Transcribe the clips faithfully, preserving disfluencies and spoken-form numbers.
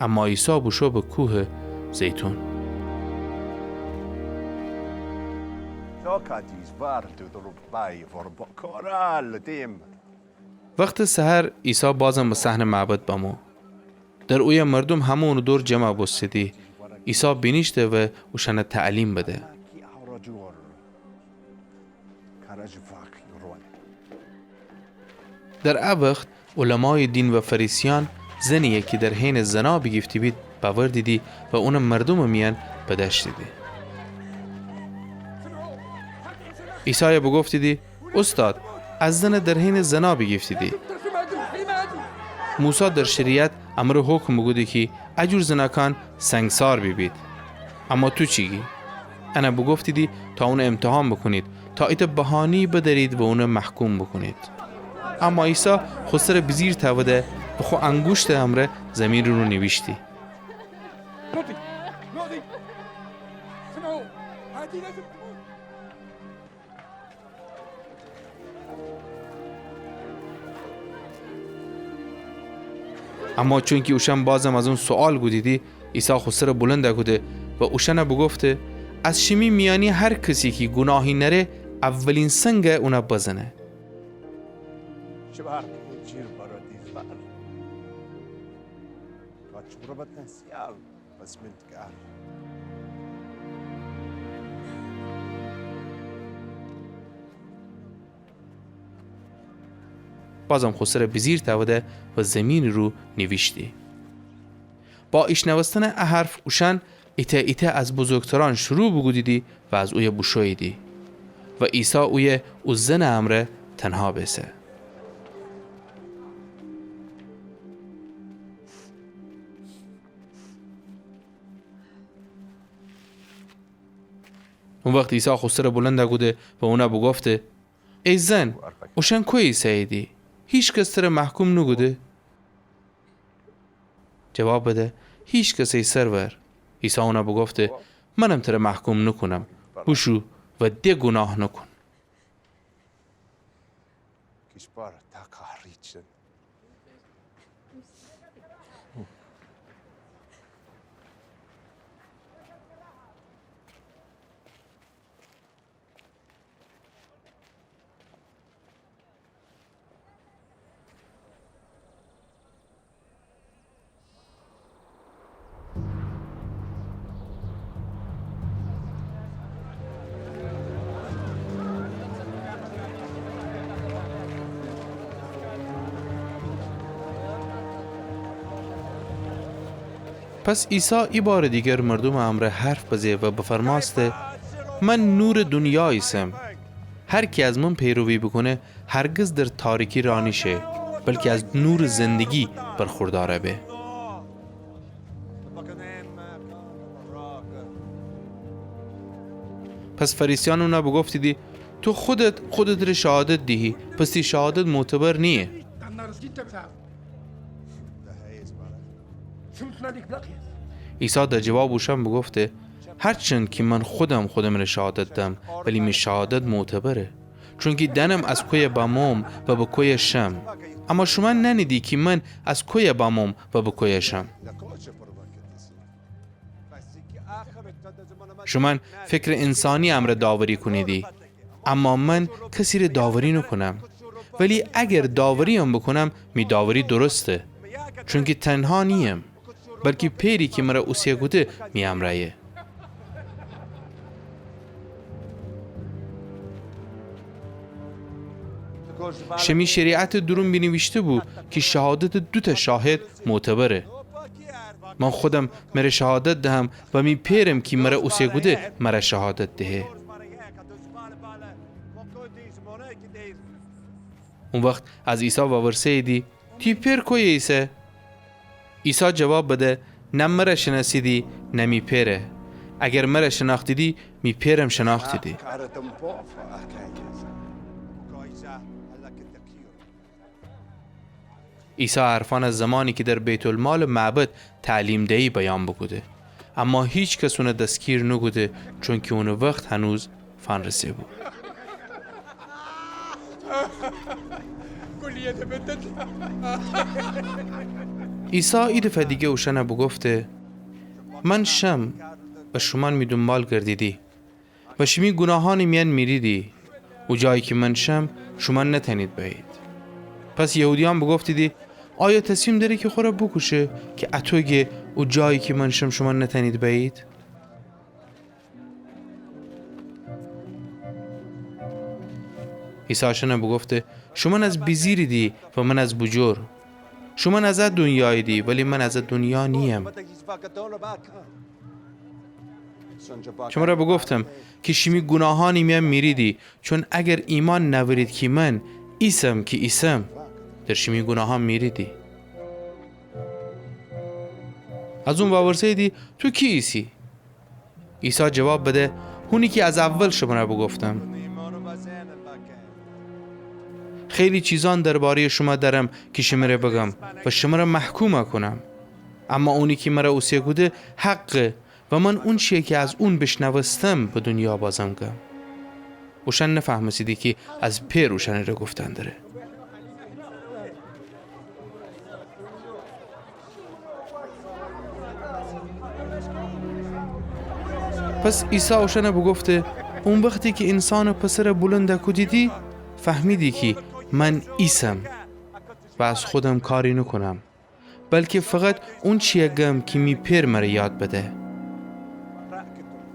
اما عیسی بوشو به کوهٚ زیتون. وختٚ سحر عیسی بازم به صحنٚ معبد بمو. در اویه مردوم همه اونٚ دور جمع بوستیدی. عیسی بینیشته و اوشأن تعلیم بده. در ا وخت علمایٚ دین و فریسیأن زنیی کی در حینٚ زنا بیگیفته بید بأوردیدی و اونٚ مردومٚ میأن بدأشتیدی. عیسای بوگفتیدی: اوستاد، ا زن در حینٚ زنا بیگیفتیدی. موسی در شریعت امر و حکم بوکوده کی ا جور زنأکأن سنگسار بیبید. اما تو چی گی؟ ان بوگفتیدی تا اون امتحان بوکونید، تا ایتأ بهانه‌یی بدأرید و اون محکوم بوکونید. اما عیسی خو سر بیجیر تأوده و خو انگوشتٚ امرأ زیمینٚ رو نیویشتی. اما چونکی اوشأن بازم از اون سؤال کودیدی، عیسی خو سر بلند کوده و اوشأن بوگفته: از شیمی میأنی هر کسی کی گوناهی نأره، اولین سنگ اون بزنه. بازم خو سر بیجیر تأوده و زیمینٚ رو نیویشتی. با ایشنوستنٚ ا حرف اوشأن ایتأ ایتأ از بزرگترأن شروع بوکودیدی و از اویه بوشوییدی و عیسی اویه او زنٚ امرأ تنها بیسه. او وخت عیسی خو سر بلند کوده و اون بوگفته: ای زن، اوشأن کویه ایسه‌ییدی؟ هیکس تر محکوم نوکوده؟ جواب بده: هیکس، ای سرور. عیسی اون بوگفته: منم تر محکوم نوکونم. بوشو و د گوناه نوکون. پس عیسی ایبارٚ دیگر مردومٚ امرأ حرف بزه و بفرمأسته: من نورٚ دونیا ایسم. هر کی از من پیروی بوکونه، هرگز در تاریکی رأ نیشه، بلکی از نورٚ زندگی برخوردأر به. پس فریسیأن اون بوگفتیدی: تو خودت خودتٚره شهادت دیهی، پس تی شهادت معتبر نییه. عیسی در جوابٚ اوشأن بوگفته: هرچند کی من خودم خودمٚره شهادت دم، ولی می شهادت معتبره، چونکی دأنم از کویه بموم و به کویه شم. اما شومأن نأنیدی کی من از کویه بموم و به کویه شم. شومأن فکرٚ انسانی امرأ داوری کونیدی، اما من کسیره داوری نوکونم. ولی اگر داورییم بوکونم، می داوری درسته، چونکی تنها نییم، بلکی پئری کی مر اوسه کوده می امرأیه. شیمی شریعتٚ دورون بینیویشته بو کی شهادتٚ دوتأ شاهد معتبره. من خودم مر شهادت دهم و می پئرم کی مر اوسه کوده مر شهادت دهه. او وخت از عیسی وورسه‌ییدی: تی پئر کویه ایسه؟ عیسی جواب بده: نه مر شنأسیدی، نه می پئره. اگر مر شنأختیدی، می پئرم شنأختیدی. عیسی ا حرفأن زمانی کی در بیت‌المالٚ معبد تعلیم دیی بیان بوکوده، اما هیکس اون دسگیر نوکوده، چونکی اونٚ وخت هنوز فنرسه بو. عیسی ایدفعه دیگر اوشأنَ بوگفته: من شم و شومأن می دونبال گردیدی و شیمی گوناهأنٚ میأن میریدی. او جایی کی من شم، شومأن نتأنید بأیید. پس یهودیأن بوگفتیدی: آیا تصمیم دأره کی خو ره بوکوشه، کی اطو گه او جایی کی من شم شومأن نتأنید بأیید؟ عیسی اوشأنَ بوگفته: شومأن از بیجیریدی و من از بوجور. شومأن از ا دونیاییدی، ولی من از ا دونیا نییم. شمره بوگفتم کی شیمی گوناهأنٚ میأن میریدی، چون اگر ایمأن نأورید کی من ایسم کی ایسم، در شیمی گوناهأن میریدی. از اون وورسه‌ییدی: تو کی ایسی؟ عیسی جواب بده: هونی کی از اول شمره بوگفتم. خیلی چیزأن درباره‌یٚ شومأن دأرم کی شمره بگم و شمره محکوم کونم. اما اونی کی مره اوسه کوده حقه و من اونچیی کی از اون بیشنوستم به دونیا بازم گم. اوشأن نفهمستیدی کی از پئر اوشأنٚ ره گفتن دره. پس عیسی اوشأن بوگفته: او وختی کی اینسانٚ پسر بلند کودیدی، فهمیدی کی من ایسم و از خودم کاری نوکونم، بلکی فقط اونچیی گم کی می پئر مر یاد بده.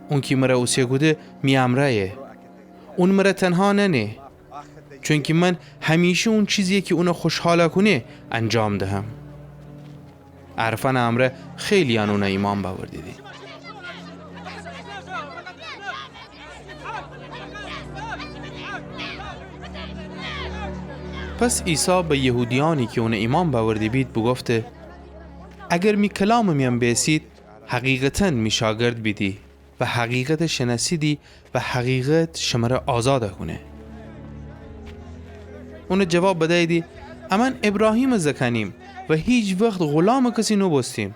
اونکی مر اوسه کوده می امرأیه. اون مر تنها نأنه، چونکی من همیشه اون چیزیی کی اون خوشحال کونه انجام دهم. ا حرفأنٚ امرأ خیلییأن اون ایمأن بأوردیدی. پس عیسی به یهودیأنی کی اون ایمأن بأورده بید بوگفته: اگر می کلامٚ میأن بیسید، حقیقتا می شاگرد بیدی و حقیقت شنأسیدی و حقیقت شمر آزاد کونه. اون جواب بدییدی: امأن ایبراهیمٚ زأکأنیم و هیچ وخت غلامٚ کسی نوبوستیم.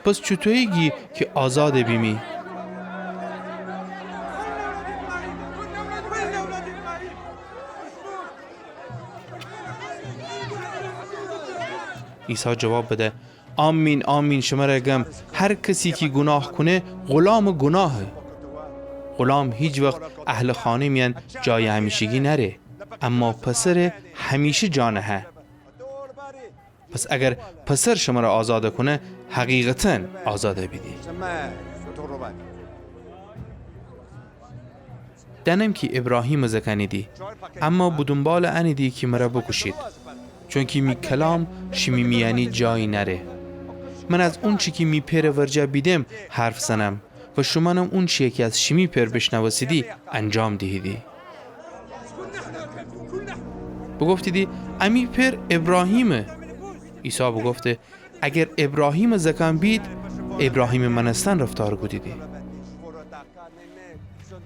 پس چوطویی گی کی آزاد بیمی؟ عیسی جواب بده: آمین، آمین، شمر گم، هر کسی کی گوناه کونه، غلامٚ گوناهه. غلام هیچ وخت اهلٚ خانه میأن جایٚ همیشگی نأره، اما پسر همیشه جا نهه. پس اگر پسر شمر آزاد کونه، حقیقتا آزاد بیدی. دأنم کی ایبراهیمٚ زأکأنیدی، اما به دونبالٚ انیدی کی مر بوکوشید، چونکی می کلام شیمی میأنی جایی نأره. من از اونچی کی می پئرٚ ورجه بیدم حرف زنم و شومأنم اونچیی کی از شیمی پئر بیشنوستیدی انجام دیهیدی. بوگفتیدی: امی پئر ایبراهیمه. عیسی بوگفته: اگر ایبراهیمٚ زأکأن بید، ایبراهیمٚ مأنستن رفتار کودیدی.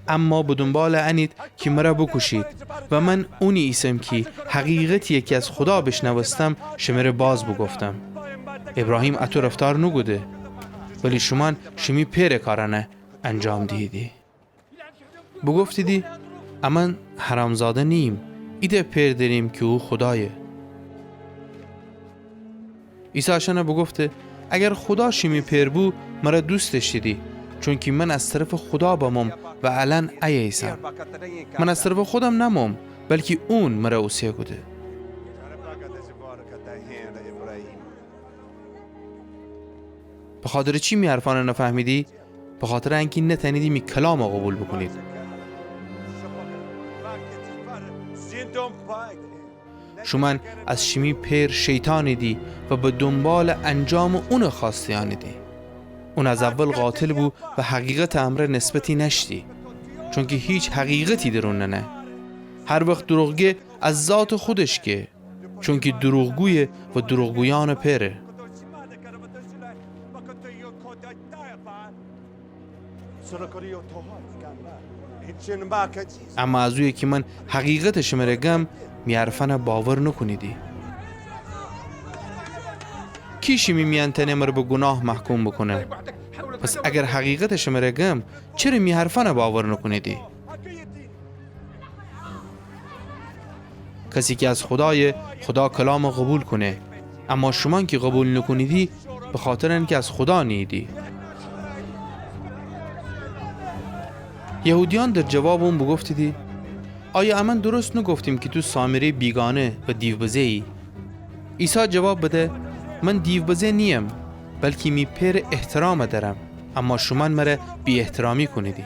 اما به دونبالٚ انید کی مر بوکوشید و من اونی ایسم کی حقیقتیی کی از خودا بیشنوستم شمر باز بوگفتم. ایبراهیم اطو رفتار نوکوده، ولی شومأن شیمی پئرٚ کارأن انجام دیهیدی. بوگفتیدی: امأن حرامزاده نیییم، ایتأ پئر دأریم کی او خودایه. عیسی اشأن بوگفته: اگر خودا شیمی پئر بو، مر دوست دأشتیدی، چونکی من از طرفٚ خودا بموم و الأن ایه ایسم. من از طرفٚ خودم نموم، بلکی اون مر اوسه کوده. بخاطرٚ چی می حرفأن نفهمیدی؟ بخاطرٚ انکی نتأنیدی می کلام قوبیل بوکونید. شومأن از شیمی پئر شیطانیدی و به دونبالٚ انجامٚ اونٚ خوأسته‌یأنیدی. اون از اول قاتل بو و حقیقتٚ امرأ نسبتی نأشتی، چونکی هیچ حقیقتی در اون ننه. هر وخت دروغ گه، از ذاتٚ خودش گه، چونکی دروغگویه و دروغگویأنٚ پئره. اما از اویه کی من حقیقت شمر گم، می حرفأن باور نوکونیدی. کی شیمی میأن تأنه مر به گوناه محکوم بوکونه؟ پس اگر حقیقت شمر گم، چره می حرفأن باور نوکونیدی؟ کسی کی از خودایه، خودا کلام قوبیل کونه، اما شومأن کی قوبیل نوکونیدی، بخاطرٚ انه کی از خودا نیییدی. یهودیأن در جوابٚ اون بوگفتیدی: آیا امأن درست نوگفتیم کی تو سامره‌یٚ بیگانه و دیوبزه‌یی؟ عیسی جواب بده: من دیوبزه نییم، بلکی می پئرٚ احترام دأرم، اما شومأن مر بی‌احترامی کونیدی.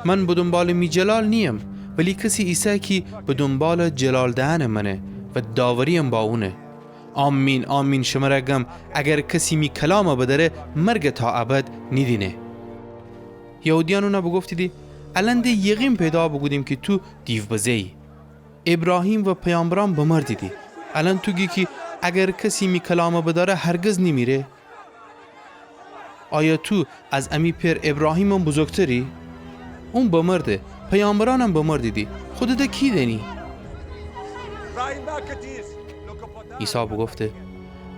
من به دونبالٚ می جلال نییم، ولی کسی ایسه کی به دونبالٚ جلال دئنٚ منه و داوری‌یم با اونه. آمین، آمین، شمر گم، اگر کسی می کلام بدأره، مرگ تا ابد نیدینه. یهودیأن اون بوگفتیدی: الأن د یقین پیدا بوکودیم کی تو دیوبزه‌یی. ایبراهیم و پیامبرأن بمردیدی. الأن تو گی کی اگر کسی می کلام بدأره، هرگز نیمیره؟ آیا تو از امی پئر ایبراهیمم بزرگتری؟ اون بمرده، پیامبرأنم بمردیدی. خودت کی دأنی؟ عیسی بوگفته: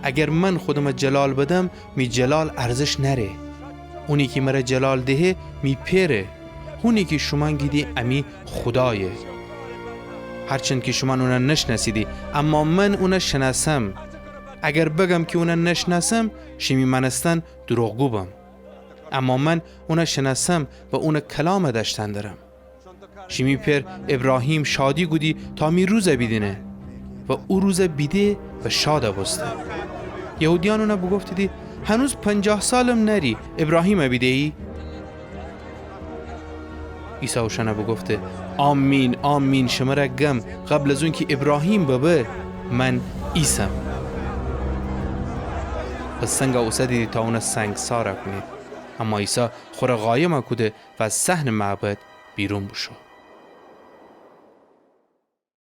اگر من خودم جلال بدم، می جلال ارزش نأره. اونی کی مر جلال دهه، می پئره. هونی کی شومأن گیدی امی خودایه. هرچند کی شومأن اون نشنأسیدی، اما من اون شنأسم. اگر بگم کی اون نشنأسم، شیمی مأنستن دروغگو بم. اما من اون شنأسم و اونٚ کلام دأشتن درم. شیمی پئر ایبراهیم شادی کودی تا می روز بیدینه و او روز بیده و شاد بوسته. یهودیأن اون بوگفتیدی: هنوز پنجاه سالم نأری، ایبراهیم بیده‌یی؟ عیسی اوشأن بوگفته: آمین، آمین، شمر گم، قبل از اونکی ایبراهیم ببه، من ایسم. پس سنگ اوسدیدی تا اون سنگسار کونید. اما عیسی خور قایم کوده و از صحنٚ معبد بیرون بوشو.